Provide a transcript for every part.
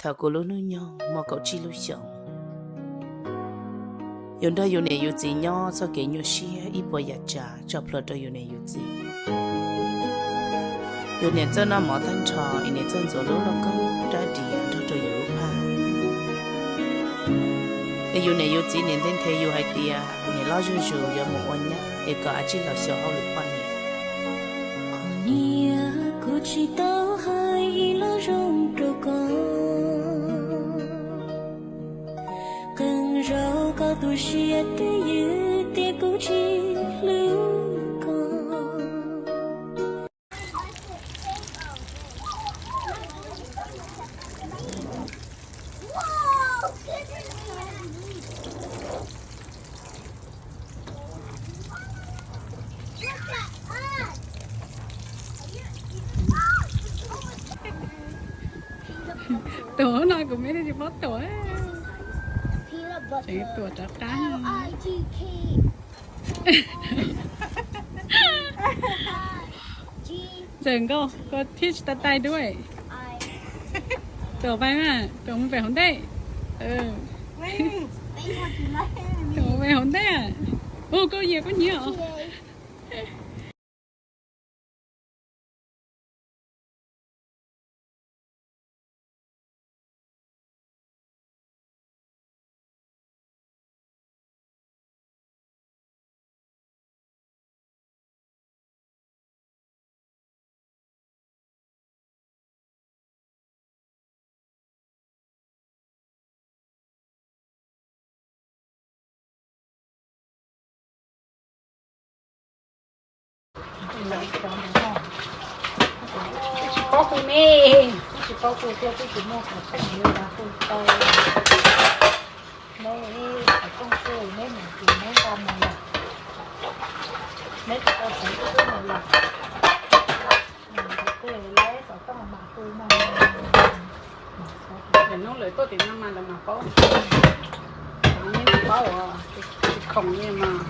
Thaum kuv lub hnub nyoog muaj kaum tsib lub xyoos, yus nrog yus niam yus txiv nyob txoj kev nyuaj siab ib puas yam tsav tso plhuav rau yus niam yus txiv. Yus niam txawj noj mov tag nrho es niam txawj ntxuav lub lauj kaub rab diav nrog rau yus lub phaj. Es yus niam yus txiv niam nthe nthe yus hais tias niam loj zuj zus yuav mus ua nyab es kom dab tsi los xyaum hauj lwm poj niam. Niam, kuv tsis tau hais ib lo zoo rau koj. Qee zaug koj tu siab twb ywg tias kuv tsis hlub koj. Tuam no kuv me tsis paub tuam, tseem tuam rov qab. Ntxawm nkauj, koj thiab tsis tau tai duab. Tuam pais mas, tuam mus pem hauv ntej. Tuam mus pem hauv ntej. Ua koj yias koj nyiav os. Twb tsis paub hu ne, twb tsis paub hu thiab twb tsis muaj qhov tseeb li cas hu tau. Neb ib qhov rooj xwb neb mus ces neb nqa mus lawm, neb tsis tau txeev twb mus lawm. Nws tus twg laib xov tooj mam hu no. Lwm hnub lawv tuaj tim no mas lawv mam paub. Lawv yeej tsis paub, tsis khoom li mas.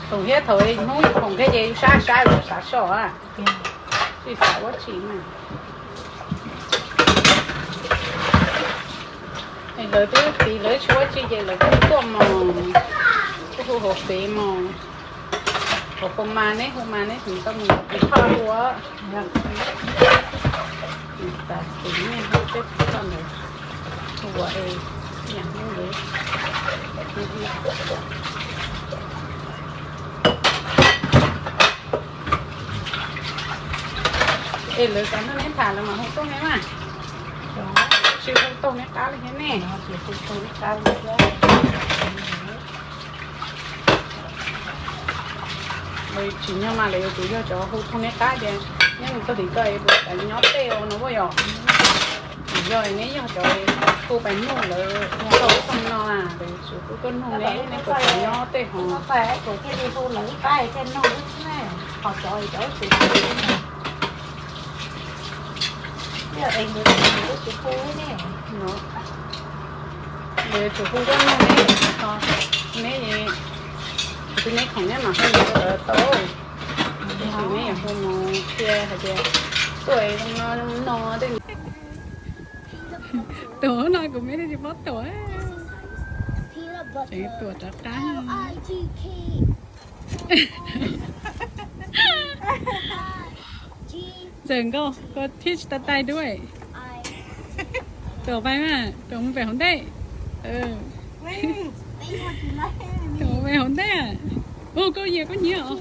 Thaum thiab thaum hnub khoom thiab ces yus saib saib lawv xav soj, tsis xav ua tsi na. Lawv twb tiv lawv tsis ua tsi ces lawv kuj tuaj mos, kuj hu hauv fev mos. Hauv phoo mas neb hu mas neb hu tau mus tiv thoj hu. Tiv thoj ntawd hu ua es yam hnub ntawd. Es lawv xav nrog neb tham lawv mam hu tuaj neb mas. Tsis hu tuaj neb qab li thiab ne. Lawv tsis nyob mas lawv yuav tsum yog cov hu tuaj neb qab tias neb mus txog tim ko es puas nyob tej no puas yog. Tsis yog, neb yog cov hu pais nug lawv tau ub tau no, lawv yuav tsum hu tuaj nug neb, neb puas nyob tej ho. Lawv yuav tsum hu tuaj nug neb, neb, neb khoom neb mam hu ntawd tau. Tab sis neb yuav hu mus qhia hais tias tuaj zoo no zoo no tej. Tuam no kuv me tsis paub tuam, tseem tuam rov qab. Ntxawm nkauj, koj thiab tsis tau tai duab. Tuam pais mas, tuam mus pem hauv ntej. Tuam mus pem hauv ntej. Ua koj yias koj nyiav os.